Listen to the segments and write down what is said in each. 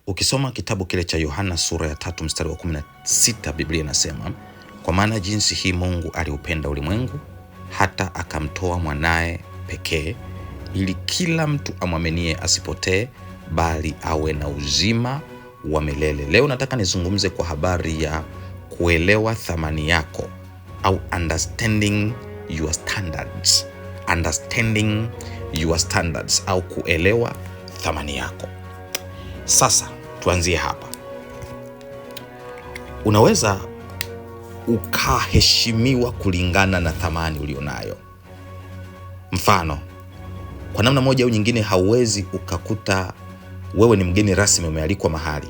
Ukisoma kitabu kile cha Yohana sura ya 3 mstari wa 16, Biblia inasema, kwa maana jinsi hii Mungu aliupenda ulimwengu hata akamtoa mwanae pekee, ili kila mtu amwaminie asipotee, bali awe na uzima wa milele. Leo nataka nizungumze kwa habari ya kuelewa thamani yako au understanding your standards. Understanding your standards au kuelewa thamani yako. Sasa tuanzie hapa. Unaweza ukaheshimiwa kulingana na thamani ulionayo. Mfano, kwa namna moja au nyingine, hauwezi ukakuta wewe ni mgeni rasmi umealikwa mahali,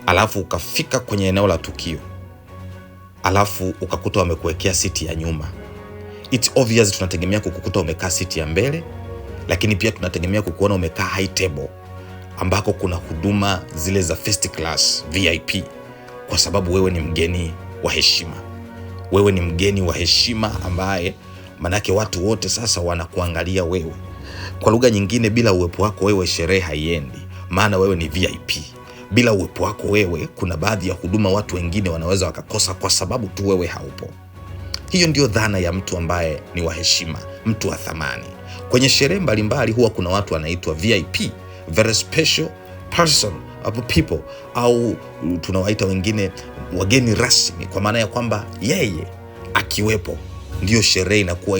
alafu ukafika kwenye eneo la tukio, alafu ukakuta wamekuwekea siti ya nyuma. It's obvious tunategemea kukukuta umekaa siti ya mbele, lakini pia tunategemea kukuona umekaa high table ambako kuna huduma zile za first class VIP, kwa sababu wewe ni mgeni wa heshima. Wewe ni mgeni wa heshima ambaye manake watu wote sasa wanakuangalia wewe. Kwa lugha nyingine, bila uwepo wako wewe sherehe haiendi, maana wewe ni VIP. Bila uwepo wako wewe, kuna baadhi ya huduma watu wengine wanaweza wakakosa kwa sababu tu wewe haupo. Hiyo ndio dhana ya mtu ambaye ni wa heshima, mtu wa thamani. Kwenye sherehe mbalimbali huwa kuna watu wanaitwa VIP, very special person of people, au tunawaita wengine wageni rasmi, kwa maana ya kwamba yeye akiwepo ndiyo sherehe inakuwa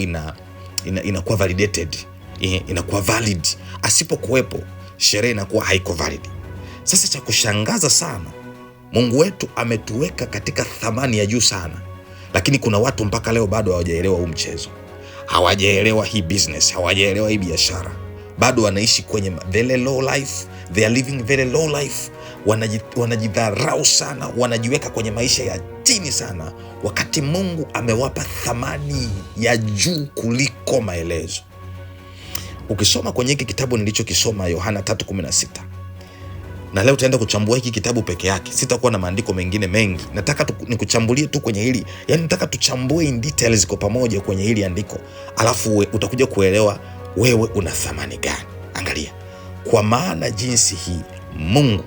inakuwa validated, inakuwa valid. Asipokuwepo sherehe inakuwa haiko valid. Sasa cha kushangaza sana, Mungu wetu ametuweka katika thamani ya juu sana, lakini kuna watu mpaka leo bado hawajaelewa huu mchezo, hawajaelewa hii business, hawajaelewa hii biashara, bado wanaishi kwenye very low life, they are living very low life. Wanajidharau sana, wanajiweka kwenye maisha ya chini sana, wakati Mungu amewapa thamani ya juu kuliko maelezo. Ukisoma kwenye hiki kitabu nilichokisoma Yohana 3:16, na leo tutaenda kuchambua hiki kitabu peke yake, sitakuwa na maandiko mengine mengi. Nataka nikuchambulie tu kwenye hili, yani nataka tuchambue in details kwa pamoja kwenye hili andiko, alafu utakuja kuelewa wewe una thamani gani. Angalia, kwa maana jinsi hii Mungu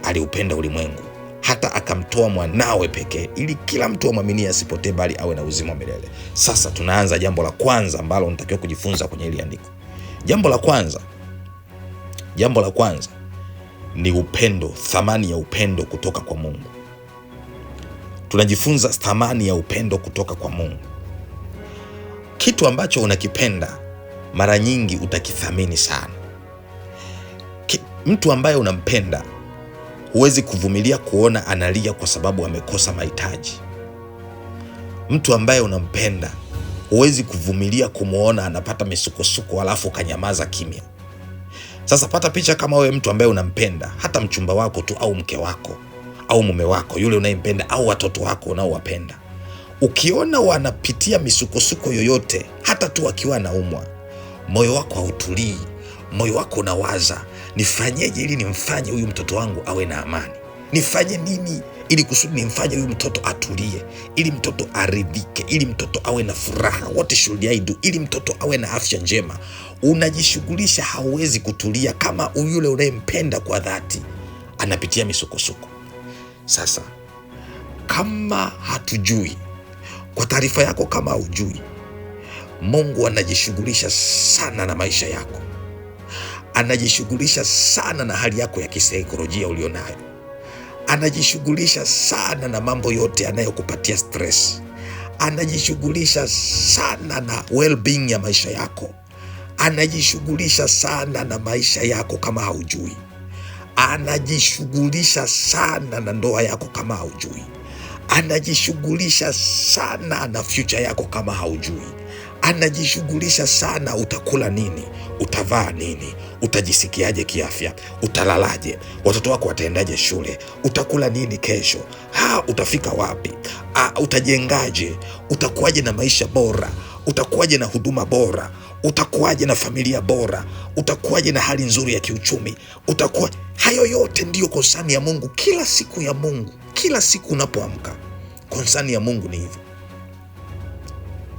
aliupenda ulimwengu hata akamtoa mwanawe pekee, ili kila mtu amwaminie asipotee, bali awe na uzima wa milele. Sasa tunaanza jambo la kwanza ambalo unatakiwa kujifunza kwenye hili andiko. Jambo la kwanza, jambo la kwanza ni upendo, thamani ya upendo kutoka kwa Mungu. Tunajifunza thamani ya upendo kutoka kwa Mungu. Kitu ambacho unakipenda mara nyingi utakithamini sana. Mtu ambaye unampenda huwezi kuvumilia kuona analia kwa sababu amekosa mahitaji. Mtu ambaye unampenda huwezi kuvumilia kumwona anapata misukosuko alafu ukanyamaza kimya. Sasa pata picha kama wewe mtu ambaye unampenda, hata mchumba wako tu au mke wako au mume wako yule unayempenda au watoto wako unaowapenda, ukiona wanapitia misukosuko yoyote, hata tu akiwa anaumwa, moyo wako hautulii, moyo wako unawaza, nifanyeje ili nimfanye huyu mtoto wangu awe na amani? Nifanye nini ili kusudi nimfanye huyu mtoto atulie, ili mtoto aridhike, ili mtoto awe na furaha? What should I do ili mtoto awe na afya njema? Unajishughulisha, hauwezi kutulia kama yule unayempenda kwa dhati anapitia misukosuko. Sasa kama hatujui, kwa taarifa yako, kama hujui, Mungu anajishughulisha sana na maisha yako, anajishughulisha sana na hali yako ya kisaikolojia ulionayo, anajishughulisha sana na mambo yote yanayokupatia stress, anajishughulisha sana na well-being ya maisha yako, anajishughulisha sana na maisha yako kama haujui, anajishughulisha sana na ndoa yako kama haujui, anajishughulisha sana na future yako kama haujui, anajishughulisha sana utakula nini, utavaa nini, utajisikiaje kiafya, utalalaje, watoto wako wataendaje shule, utakula nini kesho, utafika wapi, utajengaje, utakuwaje na maisha bora, utakuwaje na huduma bora, utakuwaje na familia bora, utakuwaje na hali nzuri ya kiuchumi, utakuwa. Hayo yote ndiyo concern ya Mungu kila siku ya Mungu, kila siku unapoamka, concern ya Mungu ni hivyo.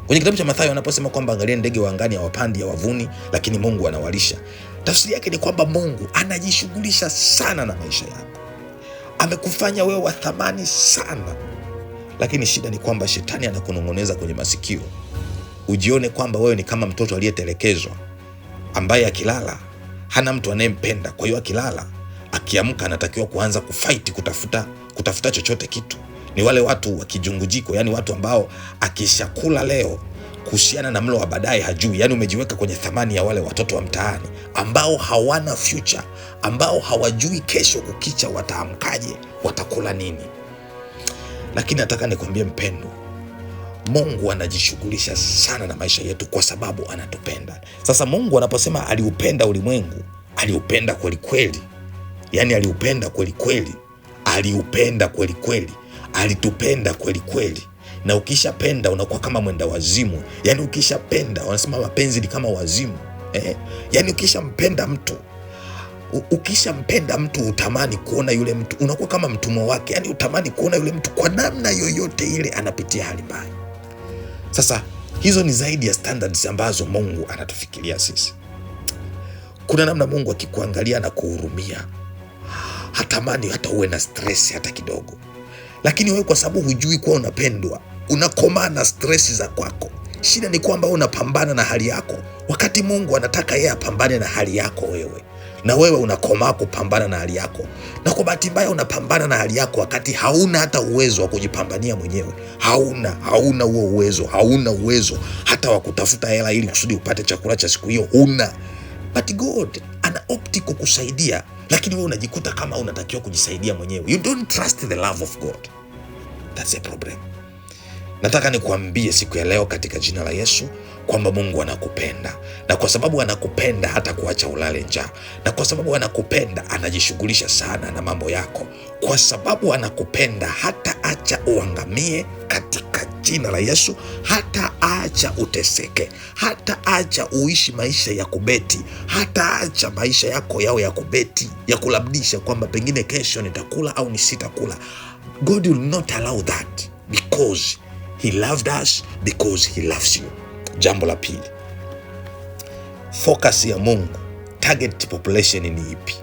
Kwenye kitabu cha Mathayo anaposema kwamba angalia ndege wa angani, hawapandi, hawavuni, lakini Mungu anawalisha. Tafsiri yake ni kwamba Mungu anajishughulisha sana na maisha yako, amekufanya wewe wa thamani sana, lakini shida ni kwamba shetani anakunong'oneza kwenye masikio ujione kwamba wewe ni kama mtoto aliyetelekezwa ambaye akilala hana mtu anayempenda. Kwa hiyo akilala, akiamka anatakiwa kuanza kufight kutafuta chochote kitu. Ni wale watu wa kijungujiko, yani watu ambao akishakula leo kuhusiana na mlo wa baadaye hajui. Yani umejiweka kwenye thamani ya wale watoto wa mtaani ambao hawana future, ambao hawajui kesho kukicha wataamkaje, watakula nini. Lakini nataka nikwambie mpendwa, Mungu anajishughulisha sana na maisha yetu kwa sababu anatupenda. Sasa Mungu anaposema aliupenda ulimwengu, aliupenda kweli kweli. Yaani aliupenda kweli kweli, aliupenda kweli kweli, alitupenda kweli kweli. Na ukishapenda unakuwa kama mwenda wazimu. Yaani ukishapenda, wanasema mapenzi ni kama wazimu. Yaani ukishampenda mtu, ukishampenda mtu utamani kuona yule mtu, unakuwa kama mtumwa wake. Yaani utamani kuona yule mtu kwa namna yoyote ile anapitia hali mbaya. Sasa hizo ni zaidi ya standards ambazo Mungu anatufikiria sisi. Kuna namna Mungu akikuangalia na kuhurumia, hatamani hata uwe na stress hata kidogo. Lakini wewe kwa sababu hujui kuwa unapendwa, unakomaa na stress za kwako. Shida ni kwamba unapambana na hali yako, wakati Mungu anataka yeye apambane na hali yako wewe, na wewe unakomaa kupambana na hali yako, na kwa bahati mbaya unapambana na hali yako wakati hauna hata uwezo wa kujipambania mwenyewe. Hauna huo uwezo, hauna uwezo hata wa kutafuta hela ili kusudi upate chakula cha siku hiyo, huna. But God ana opti kukusaidia, lakini wewe unajikuta kama unatakiwa kujisaidia mwenyewe. You don't trust the love of God. That's a problem. Nataka nikuambie siku ya leo katika jina la Yesu kwamba Mungu anakupenda, na kwa sababu anakupenda hata kuacha ulale njaa, na kwa sababu anakupenda anajishughulisha sana na mambo yako, kwa sababu anakupenda hata acha uangamie katika jina la Yesu, hata acha uteseke, hata acha uishi maisha ya kubeti, hata acha maisha yako yao ya kubeti, ya kulabdisha kwamba pengine kesho nitakula au nisitakula. God will not allow that because he loved us, because he loves you. Jambo la pili, focus ya Mungu, target population ni ipi?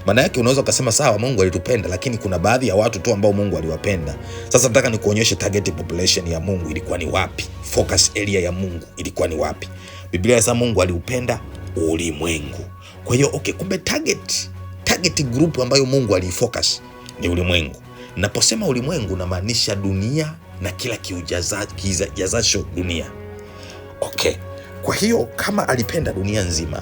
Maana yake unaweza ukasema sawa, Mungu alitupenda, lakini kuna baadhi ya watu tu ambao Mungu aliwapenda. Sasa nataka nikuonyeshe target population ya Mungu ilikuwa ni wapi, focus area ya Mungu ilikuwa ni wapi. Biblia inasema Mungu aliupenda ulimwengu. Kwa hiyo okay, kumbe target group ambayo Mungu aliifocus ni ulimwengu. Naposema ulimwengu namaanisha dunia na kila kijazacho dunia. Okay. Kwa hiyo kama alipenda dunia nzima,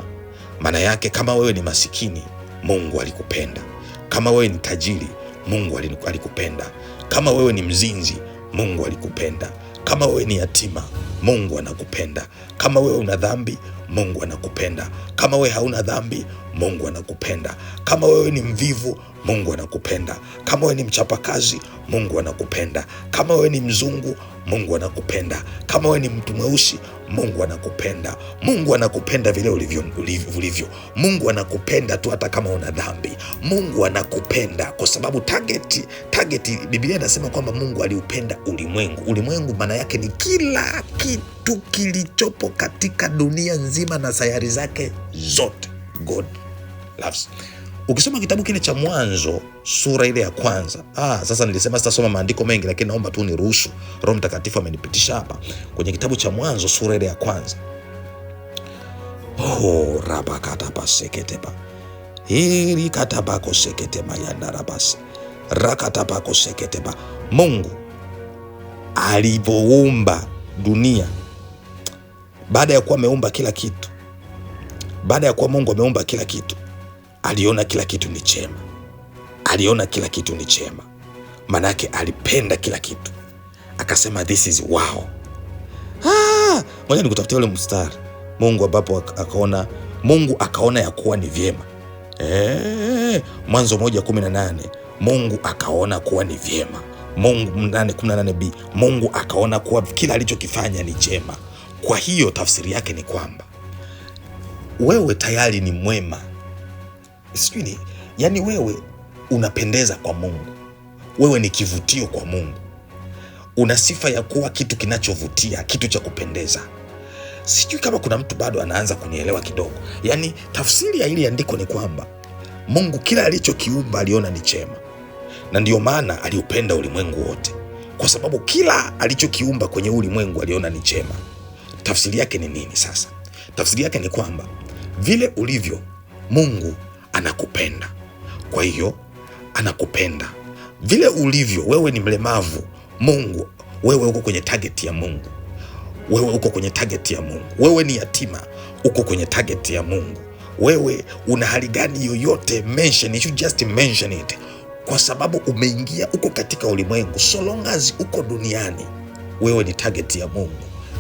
maana yake kama wewe ni masikini, Mungu alikupenda. Kama wewe ni tajiri, Mungu alikupenda. Kama wewe ni mzinzi, Mungu alikupenda. Kama wewe ni yatima, Mungu anakupenda. Kama wewe una dhambi, Mungu anakupenda. Kama wewe hauna dhambi, Mungu anakupenda. Kama wewe ni mvivu, Mungu anakupenda. Kama wewe ni mchapakazi, Mungu anakupenda. Kama wewe ni mzungu, Mungu anakupenda. Kama wewe ni mtu mweusi, Mungu anakupenda. Mungu anakupenda vile ulivyo. Mungu anakupenda tu hata kama una dhambi. Mungu anakupenda kwa sababu target Biblia inasema kwamba Mungu aliupenda ulimwengu. Ulimwengu maana yake ni kila kitu kilichopo katika dunia nzima na sayari zake zote. God loves. Ukisoma kitabu kile cha Mwanzo sura ile ya kwanza. Sasa nilisema sitasoma maandiko mengi, lakini naomba tu niruhusu. Roho Mtakatifu amenipitisha hapa kwenye kitabu cha Mwanzo sura ile ya kwanza. Oh, rabakatabaseketeba. Hili katabako seketema yandarabasa. Rakatabako seketeba. Mungu alivyoumba dunia, baada ya kuwa ameumba kila kitu, baada ya kuwa Mungu ameumba kila kitu, aliona kila kitu ni chema. Aliona kila kitu ni chema. Manake alipenda kila kitu. Akasema this is wow. Ngoja nikutafutie ule mstari. Mungu ambapo akaona, Mungu akaona ya kuwa ni vyema. Mwanzo 1:18. Mungu akaona kuwa ni vyema. Mungu 8:18b. Mungu akaona kuwa kila alichokifanya ni chema. Kwa hiyo tafsiri yake ni kwamba wewe tayari ni mwema. Sijui ni, yani wewe unapendeza kwa Mungu. Wewe ni kivutio kwa Mungu. Una sifa ya kuwa kitu kinachovutia, kitu cha kupendeza. Sijui kama kuna mtu bado anaanza kunielewa kidogo. Yaani tafsiri ya hili andiko ni kwamba Mungu kila alichokiumba aliona ni chema, na ndiyo maana aliupenda ulimwengu wote, kwa sababu kila alichokiumba kwenye ulimwengu aliona ni chema. Tafsiri yake ni nini sasa? Tafsiri yake ni kwamba vile ulivyo, Mungu anakupenda. Kwa hiyo anakupenda vile ulivyo. Wewe ni mlemavu, Mungu, wewe uko kwenye target ya Mungu. Wewe uko kwenye target ya Mungu. Wewe ni yatima, uko kwenye target ya Mungu. Wewe una hali gani yoyote, mention it, you just mention it, kwa sababu umeingia, uko katika ulimwengu. So long as uko duniani, wewe ni target ya Mungu.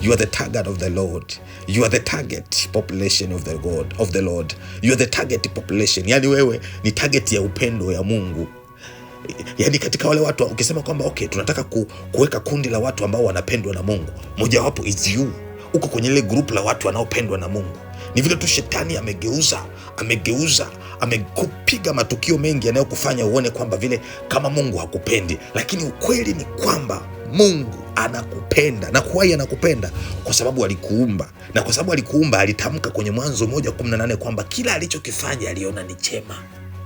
You are the target of the Lord. You are the target population of the God, of the Lord. You are the target population. Yani wewe ni target ya upendo ya Mungu. Yaani katika wale watu ukisema kwamba okay, tunataka kuweka kundi la watu ambao wanapendwa na Mungu, mojawapo is you. Uko kwenye ile group la watu wanaopendwa na Mungu. Ni vile tu shetani amegeuza, amekupiga matukio mengi yanayokufanya uone kwamba vile kama Mungu hakupendi, lakini ukweli ni kwamba Mungu anakupenda. Na kuwai anakupenda kwa sababu alikuumba, na kwa sababu alikuumba alitamka kwenye Mwanzo 1:18 kwamba kila alichokifanya aliona ni chema.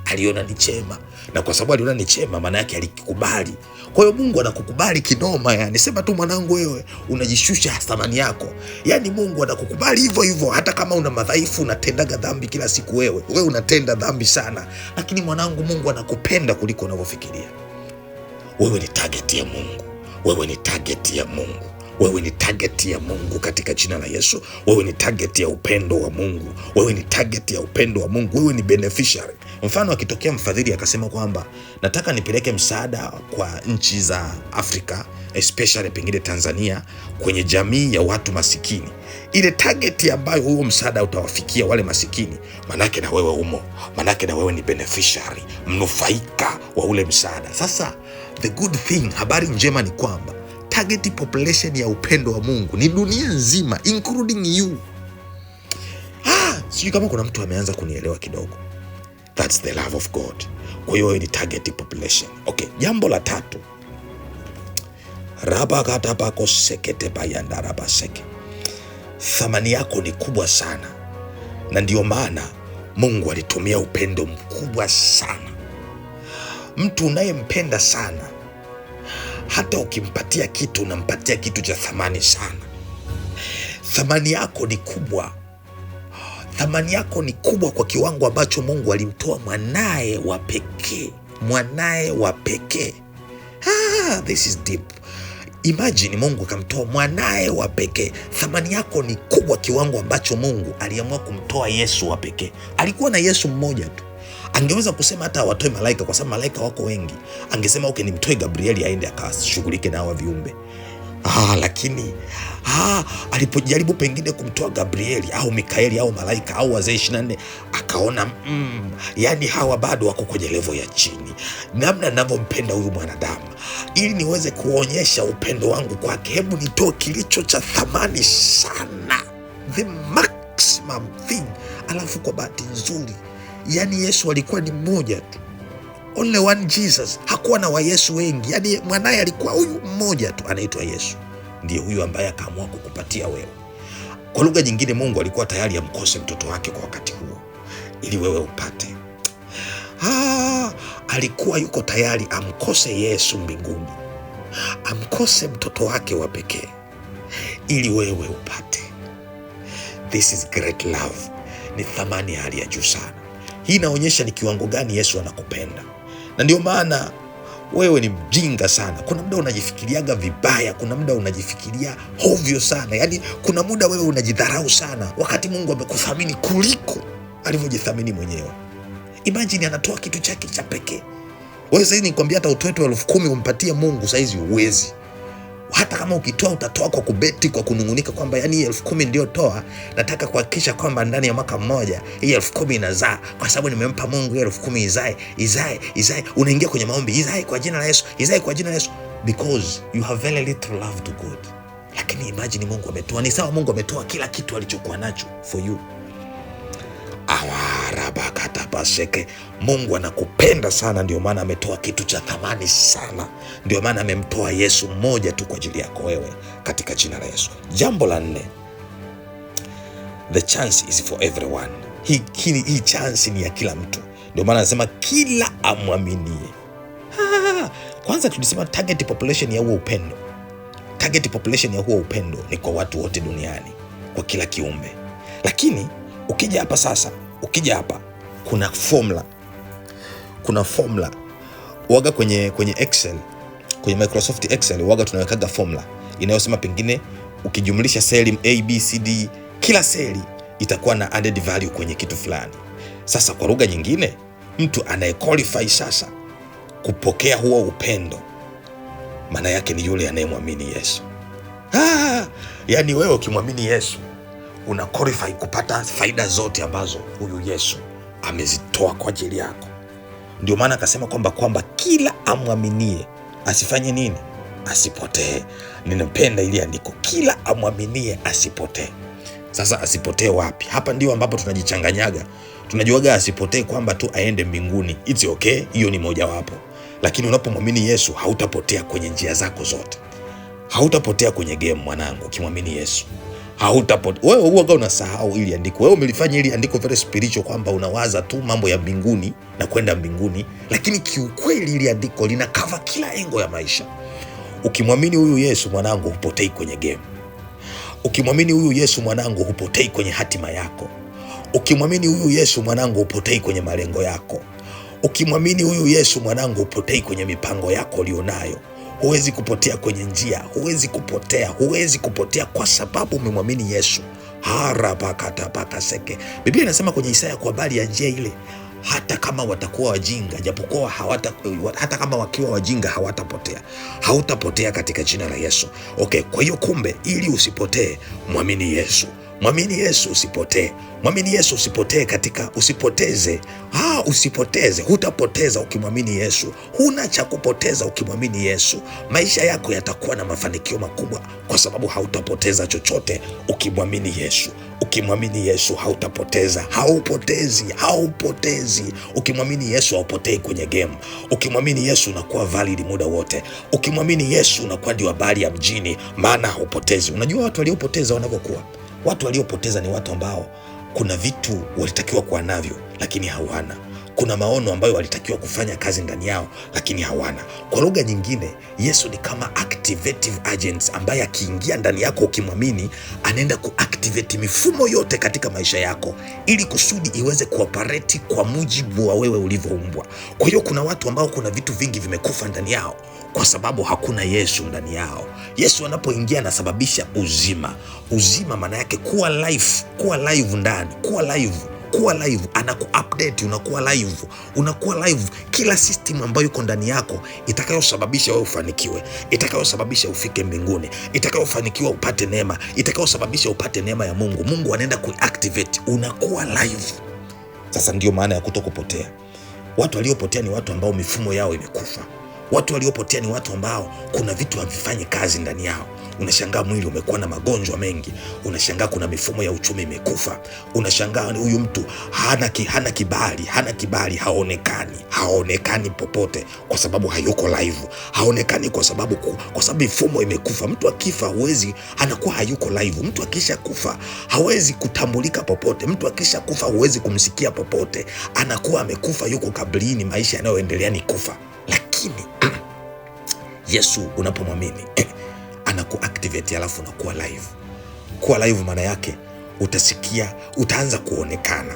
Aliona ni chema, na kwa sababu aliona ni chema, maana yake alikikubali. Kwa hiyo Mungu anakukubali kinoma, yani sema tu mwanangu, wewe unajishusha thamani yako. Yani Mungu anakukubali hivyo hivyo, hata kama una madhaifu, unatendaga dhambi kila siku, wewe unatenda dhambi sana, lakini mwanangu, Mungu anakupenda kuliko unavyofikiria. Wewe ni target ya Mungu. Wewe ni target ya Mungu. Wewe ni target ya Mungu katika jina la Yesu. Wewe ni target ya upendo wa Mungu. Wewe ni target ya upendo wa Mungu. Wewe ni beneficiary. Mfano, akitokea mfadhili akasema kwamba nataka nipeleke msaada kwa nchi za Afrika, especially pengine Tanzania, kwenye jamii ya watu masikini, ile target ambayo huo msaada utawafikia wale masikini, manake na wewe umo, manake na wewe ni beneficiary, mnufaika wa ule msaada. Sasa the good thing, habari njema ni kwamba target population ya upendo wa Mungu ni dunia nzima, including you. Sijui kama kuna mtu ameanza kunielewa kidogo. That's the love of God. Kwa hiyo wewe ni target population. Okay, jambo la tatu, rabakatabakoseketebayandarabaseke, thamani yako ni kubwa sana, na ndiyo maana Mungu alitumia upendo mkubwa sana. Mtu unayempenda sana, hata ukimpatia kitu unampatia kitu cha thamani sana. Thamani yako ni kubwa. Thamani yako ni kubwa kwa kiwango ambacho Mungu alimtoa mwanaye wa pekee, mwanaye wa pekee. This is deep. Imagine Mungu akamtoa mwanaye wa pekee. Thamani yako ni kubwa kiwango ambacho Mungu aliamua kumtoa Yesu wa pekee. Alikuwa na Yesu mmoja tu. Angeweza kusema hata awatoe malaika, kwa sababu malaika wako wengi. Angesema okay, nimtoe Gabrieli aende akashughulike na hawa viumbe. Lakini alipojaribu pengine kumtoa Gabrieli au Mikaeli au malaika au wazee 24, akaona yani hawa bado wako kwenye level ya chini. Namna ninavyompenda huyu mwanadamu, ili niweze kuonyesha upendo wangu kwake, hebu nitoe kilicho cha thamani sana, the maximum thing. Alafu kwa bahati nzuri, yani Yesu alikuwa ni mmoja tu, only one Jesus. Hakuwa na wayesu wengi, yani mwanaye alikuwa huyu mmoja tu anaitwa Yesu, ndiye huyu ambaye akaamua kukupatia wewe. Kwa lugha nyingine, Mungu alikuwa tayari amkose mtoto wake kwa wakati huo ili wewe upate. Alikuwa yuko tayari amkose Yesu mbinguni, amkose mtoto wake wa pekee ili wewe upate. This is great love. Ni thamani ya hali ya juu sana. Hii inaonyesha ni kiwango gani Yesu anakupenda, na ndio maana wewe ni mjinga sana. Kuna muda unajifikiriaga vibaya, kuna muda unajifikiria hovyo sana, yaani kuna muda wewe unajidharau sana, wakati Mungu amekuthamini kuliko alivyojithamini mwenyewe. Imagine anatoa kitu chake cha pekee. Wewe saizi nikwambia, hata utoe tu 10,000 umpatie Mungu saizi huwezi. Hata kama ukitoa utatoa kwa kubeti, kwa kunungunika kwamba yani hii 10,000 ndio toa, nataka kuhakikisha kwamba ndani ya mwaka mmoja hii 10,000 inazaa, kwa sababu nimempa Mungu hii 10,000 izae, izae, izae. Unaingia kwenye maombi, izae kwa jina la Yesu, izae kwa jina la Yesu, because you have very little love to God. Lakini imagine Mungu ametoa, ni sawa, Mungu ametoa kila kitu alichokuwa nacho for you. Awarabakatabaseke. Mungu anakupenda sana, ndio maana ametoa kitu cha thamani sana, ndio maana amemtoa Yesu mmoja tu kwa ajili yako wewe, katika jina la Yesu. Jambo la nne, The chance is for everyone. Hii chance ni ya kila mtu. Ndio maana anasema kila amwaminie. Kwanza tulisema target population ya huo upendo. Target population ya huo upendo ni kwa watu wote duniani, kwa kila kiumbe. Lakini ukija hapa sasa, ukija hapa kuna formula. Kuna formula. Waga kwenye Excel, kwenye Microsoft Excel waga tunawekaga formula inayosema pengine ukijumlisha seli A, B, C, D, kila seli itakuwa na added value kwenye kitu fulani. Sasa kwa lugha nyingine, mtu anayequalify sasa kupokea huo upendo maana yake ni yule anayemwamini Yesu. Yani wewe ukimwamini Yesu una qualify kupata faida zote ambazo huyu Yesu amezitoa kwa ajili yako. Ndio maana akasema kwamba kila amwaminie asifanye nini? Asipotee. Ninapenda ili andiko, kila amwaminie asipotee. Sasa asipotee wapi? Hapa ndio ambapo tunajichanganyaga. Tunajuaga asipotee kwamba tu aende mbinguni. It's okay, hiyo ni mojawapo. Lakini unapomwamini Yesu hautapotea kwenye njia zako zote. Hautapotea kwenye game mwanangu ukimwamini Yesu. Hautapotea. Wewe huwa unasahau ili andiko. Wewe umelifanya ili andiko very spiritual kwamba unawaza tu mambo ya mbinguni na kwenda mbinguni, lakini kiukweli ili andiko lina cover kila engo ya maisha. Ukimwamini huyu Yesu mwanangu hupotei kwenye game. Ukimwamini huyu Yesu mwanangu hupotei kwenye hatima yako. Ukimwamini huyu Yesu mwanangu hupotei kwenye malengo yako. Ukimwamini huyu Yesu mwanangu hupotei kwenye mipango yako ulionayo. Huwezi kupotea kwenye njia, huwezi kupotea, huwezi kupotea kwa sababu umemwamini Yesu. Harabakatabakaseke. Biblia inasema kwenye Isaya kwa habari ya njia ile, hata kama watakuwa wajinga, japokuwa hata kama wakiwa wajinga hawatapotea. Hautapotea katika jina la Yesu. Okay, kwa hiyo kumbe ili usipotee, mwamini Yesu. Mwamini Yesu usipotee. Mwamini Yesu usipotee katika, usipoteze. Usipoteze. Hutapoteza ukimwamini Yesu. Huna cha kupoteza ukimwamini Yesu. Maisha yako yatakuwa na mafanikio makubwa kwa sababu hautapoteza chochote ukimwamini Yesu. Ukimwamini Yesu hautapoteza. Haupotezi, haupotezi. Ukimwamini Yesu haupotei kwenye game. Ukimwamini Yesu unakuwa valid muda wote. Ukimwamini Yesu unakuwa ndio habari ya mjini, maana haupotezi. Unajua watu waliopoteza wanavyokuwa? Watu waliopoteza ni watu ambao kuna vitu walitakiwa kuwa navyo lakini hawana. Kuna maono ambayo walitakiwa kufanya kazi ndani yao lakini hawana. Kwa lugha nyingine, Yesu ni kama activative agents ambaye akiingia ndani yako ukimwamini, anaenda kuactivate mifumo yote katika maisha yako ili kusudi iweze kuoperate kwa mujibu wa wewe ulivyoumbwa. Kwa hiyo kuna watu ambao kuna vitu vingi vimekufa ndani yao kwa sababu hakuna Yesu ndani yao. Yesu anapoingia anasababisha uzima. Uzima maana yake kuwa life, kuwa live ndani, kuwa live, kuwa live, anaku-update, unakuwa live, unakuwa live. Kila system ambayo iko ndani yako itakayosababisha wewe ufanikiwe, itakayosababisha ufike mbinguni, itakayofanikiwa upate neema, itakayosababisha upate neema ya Mungu, Mungu anaenda kuactivate, unakuwa live. Sasa ndio maana ya kutokupotea. Watu waliopotea ni watu ambao mifumo yao imekufa. Watu waliopotea ni watu ambao kuna vitu havifanyi kazi ndani yao. Unashangaa mwili umekuwa na magonjwa mengi. Unashangaa kuna mifumo ya uchumi imekufa. Unashangaa huyu mtu hana kibali, hana kibali, haonekani, haonekani popote kwa sababu hayuko live. Haonekani kwa sababu mifumo imekufa. Mtu akifa huwezi, anakuwa hayuko live. Mtu akisha kufa hawezi kutambulika popote. Mtu akisha kufa huwezi kumsikia popote. Anakuwa amekufa, yuko kaburini, maisha yanayoendelea ni kufa. Lakini Yesu unapomwamini anakuactivate, alafu unakuwa live. Kuwa live maana yake utasikia, utaanza kuonekana.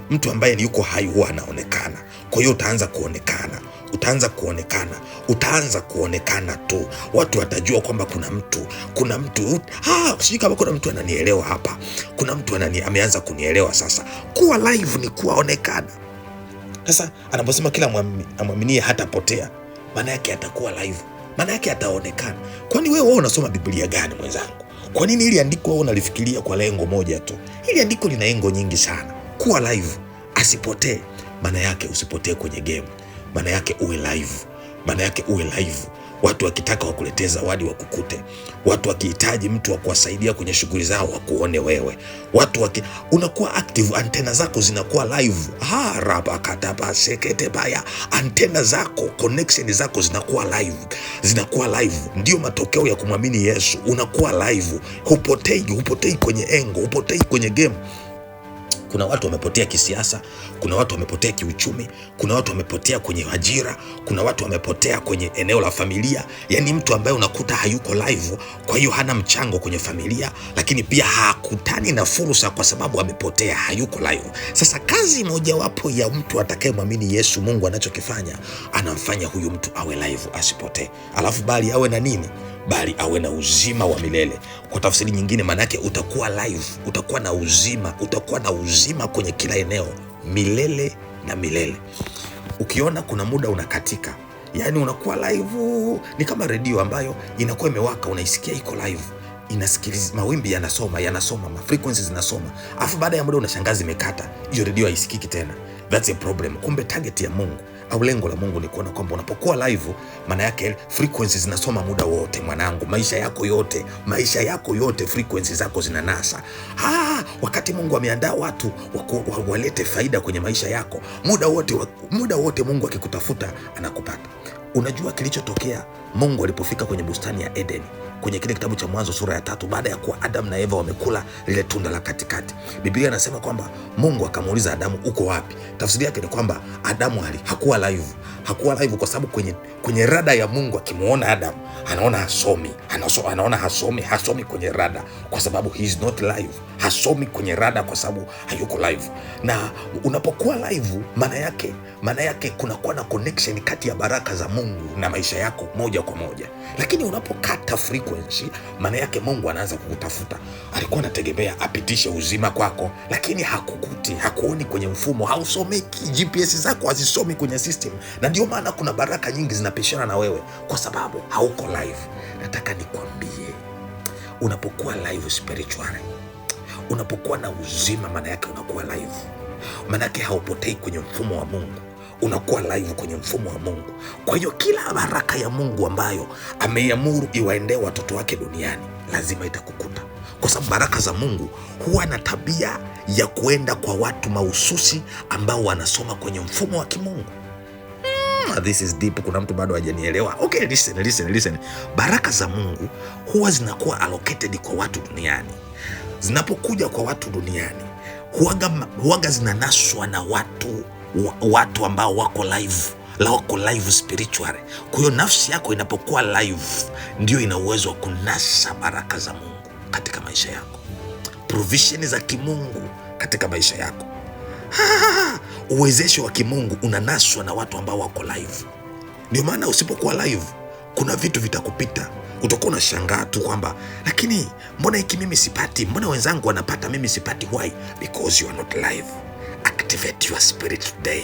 Mtu ambaye yuko hai huwa anaonekana. Kwa hiyo utaanza kuonekana, utaanza kuonekana, utaanza kuonekana tu. Watu watajua kwamba kuna mtu, kuna mtu. Sijui kama kuna mtu ananielewa hapa. Kuna mtu ameanza kunielewa sasa. Kuwa live ni kuonekana. Sasa anaposema kila amwaminie hatapotea, maana yake atakuwa live, maana yake ataonekana. Kwani wewe unasoma Biblia gani mwenzangu? Kwa nini ili andiko wewe unalifikiria kwa lengo moja tu? Ili andiko lina lengo nyingi sana. Kuwa live, asipotee, maana yake usipotee kwenye game. Maana yake uwe live, maana yake uwe live. Watu wakitaka wakuletee zawadi wakukute, watu wakihitaji mtu wa kuwasaidia kwenye shughuli zao wakuone wewe, unakuwa active, antena zako zinakuwa live. Rabakatabaseketebaya, antena zako, connection zako zinakuwa live, zinakuwa live. Ndio matokeo ya kumwamini Yesu, unakuwa live, hupotei kwenye engo, hupotei kwenye game. Kuna watu wamepotea kisiasa, kuna watu wamepotea kiuchumi, kuna watu wamepotea kwenye ajira, kuna watu wamepotea kwenye eneo la familia. Yaani mtu ambaye unakuta hayuko live, kwa hiyo hana mchango kwenye familia, lakini pia hakutani na fursa kwa sababu amepotea, hayuko live. Sasa kazi mojawapo ya mtu atakayemwamini Yesu, Mungu anachokifanya, anamfanya huyu mtu awe live, asipotee. Alafu bali awe na nini? Bali awe na uzima wa milele. Kwa tafsiri nyingine, maana yake utakuwa live, utakuwa na uzima, utakuwa na uzima kwenye kila eneo milele na milele. Ukiona kuna muda unakatika, yani unakuwa live, ni kama redio ambayo inakuwa imewaka, unaisikia iko live, inasikiliza, mawimbi yanasoma, ma frequencies zinasoma, afu baada ya muda unashangaa zimekata, hiyo redio haisikiki tena. That's a problem. Kumbe target ya Mungu au lengo la Mungu ni kuona kwamba unapokuwa live, maana yake frequencies zinasoma muda wote, mwanangu, maisha yako yote, maisha yako yote frequencies zako zinanasa. Wakati Mungu ameandaa watu walete faida kwenye maisha yako muda wote, Mungu akikutafuta anakupata. Unajua kilichotokea Mungu alipofika kwenye bustani ya Eden, kwenye kile kitabu cha Mwanzo sura ya 3, baada ya kuwa Adam na Eva wamekula lile tunda la katikati, Biblia inasema kwamba Mungu akamuuliza Adamu, uko wapi? Tafsiri yake ni kwamba Adamu hakuwa live. Hakuwa live kwa sababu kwenye rada ya Mungu akimuona Adam anaona hasomi, anaona hasomi kwenye rada kwa sababu he is not live. Hasomi kwenye rada kwa sababu hayuko live. Na unapokuwa live, maana yake kunakuwa na connection kati ya baraka za Mungu na maisha yako moja kwa moja. Lakini unapokata frequency, maana yake Mungu anaanza kukutafuta. Alikuwa anategemea apitishe uzima kwako, lakini hakukuti, hakuoni kwenye mfumo, hausomeki, GPS zako hazisomi kwenye system. Na ndio maana kuna baraka nyingi zinapishana na wewe kwa sababu hauko live. Nataka nikwambie, unapokuwa live spiritually, unapokuwa na uzima, maana yake unakuwa live. Maana yake haupotei kwenye mfumo wa Mungu, unakuwa live kwenye mfumo wa Mungu. Kwa hiyo kila baraka ya Mungu ambayo ameiamuru iwaendee watoto wake duniani lazima itakukuta, kwa sababu baraka za Mungu huwa na tabia ya kuenda kwa watu mahususi ambao wanasoma kwenye mfumo wa kimungu. This is deep. Kuna mtu bado hajanielewa. Okay, listen. Baraka za Mungu huwa zinakuwa allocated kwa watu duniani. Zinapokuja kwa watu duniani, huwaga zinanaswa na watu ambao wako live, wako live spiritually. Kwa hiyo nafsi yako inapokuwa live ndio ina uwezo wa kunasa baraka za Mungu katika maisha yako, provision za kimungu katika maisha yako. Uwezesho wa kimungu unanaswa na watu ambao wako live. Ndio maana usipokuwa live kuna vitu vitakupita. Utakuwa unashangaa tu kwamba lakini mbona hiki mimi sipati, mbona wenzangu wanapata mimi sipati? Why? Because you are not live. Activate your spirit today.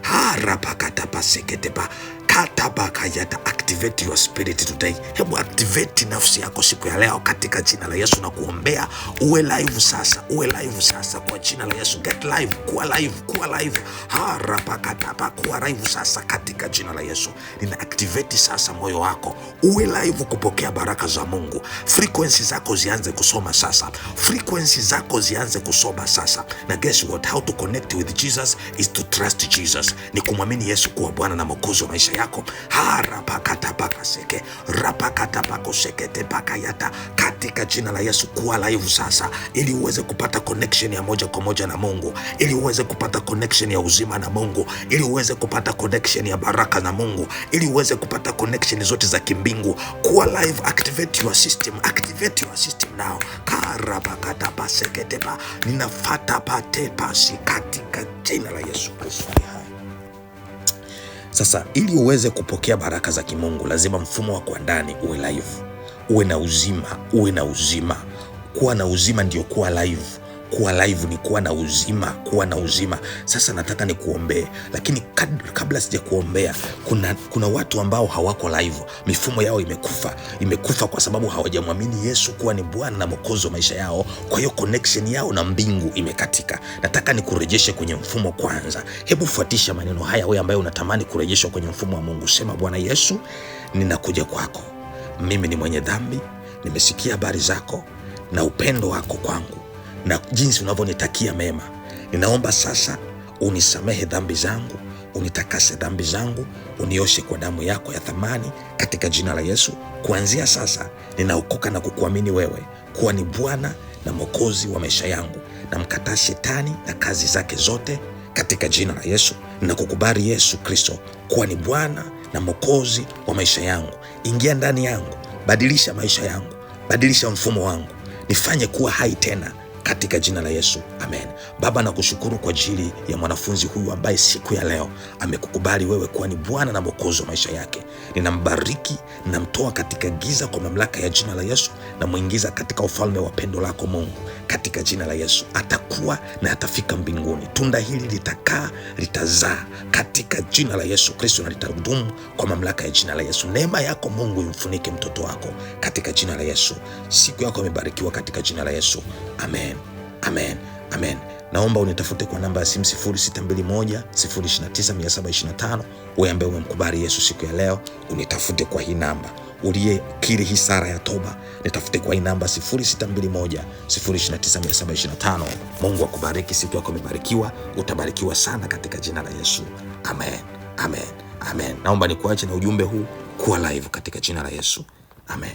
Harapakatapaseketepa katabakayata. Activate your spirit today. Hebu activate nafsi yako siku ya leo katika jina la Yesu, na kuombea uwe live sasa, uwe live sasa kwa jina la Yesu. Get live, kuwa live, kuwa live. Harapakatapa, kuwa live sasa katika jina la Yesu. Nina activate sasa moyo wako uwe live kupokea baraka za Mungu. Frequency zako zianze kusoma sasa, frequency zako zianze kusoma sasa. Na guess what? How to connect with Jesus is to trust Jesus, ni kumwamini Yesu kuwa Bwana na Mwokozi wa maisha yako. Harapakatapakaseke rapakatapakoseketepakayata, katika jina la Yesu, kuwa live sasa, ili uweze kupata connection ya moja kwa moja na Mungu, ili uweze kupata connection ya uzima na Mungu, ili uweze kupata connection ya baraka na Mungu, ili uweze kupata connection zote za kimbingu. Kuwa live, activate your system, activate your system now. Karapakatapaseketepa ninafata patepasi katika jina la Yesu Kristo. Sasa ili uweze kupokea baraka za kimungu lazima mfumo wako wa ndani uwe live, uwe na uzima, uwe na uzima. Kuwa na uzima ndio kuwa live. Kuwa live ni kuwa na uzima, kuwa na uzima. Sasa nataka nikuombee, lakini kabla sijakuombea, kuna watu ambao hawako live, mifumo yao imekufa. Imekufa kwa sababu hawajamwamini Yesu kuwa ni Bwana na Mwokozi wa maisha yao. Kwa hiyo connection yao na mbingu imekatika. Nataka nikurejeshe kwenye mfumo kwanza. Hebu fuatisha maneno haya, wewe ambaye unatamani kurejeshwa kwenye mfumo wa Mungu. Sema, Bwana Yesu, ninakuja kwako, mimi ni mwenye dhambi, nimesikia habari zako na upendo wako kwangu na jinsi unavyonitakia mema. Ninaomba sasa unisamehe dhambi zangu, unitakase dhambi zangu, unioshe kwa damu yako ya thamani, katika jina la Yesu. Kuanzia sasa ninaokoka na kukuamini wewe kuwa ni Bwana na Mwokozi wa maisha yangu. Namkataa shetani na kazi zake zote katika jina la Yesu. Ninakukubali Yesu Kristo kuwa ni Bwana na Mwokozi wa maisha yangu. Ingia ndani yangu, badilisha maisha yangu, badilisha mfumo wangu, nifanye kuwa hai tena katika jina la Yesu, amen. Baba, nakushukuru kwa ajili ya mwanafunzi huyu ambaye siku ya leo amekukubali wewe kuwa ni Bwana na Mwokozi wa maisha yake. Ninambariki, ninamtoa katika giza kwa mamlaka ya jina la Yesu, namwingiza katika ufalme wa pendo lako Mungu, katika jina la Yesu. Atakuwa na atafika mbinguni. Tunda hili litakaa, litazaa katika jina la Yesu Kristo, na litadumu kwa mamlaka ya jina la Yesu. Neema yako Mungu imfunike mtoto wako katika jina la Yesu. Siku yako imebarikiwa katika jina la Yesu, amen. Amen, amen. Naomba unitafute kwa namba ya simu 0621 029 725. Wewe ambaye umemkubali Yesu siku ya leo, unitafute kwa hii namba. Uliyekiri hii sara ya toba, nitafute kwa hii namba 0621 029 725. Mungu akubariki, siku yako imebarikiwa, utabarikiwa sana katika jina la Yesu. Amen, amen, amen. Naomba nikuache na ujumbe huu, kuwa live katika jina la Yesu. Amen.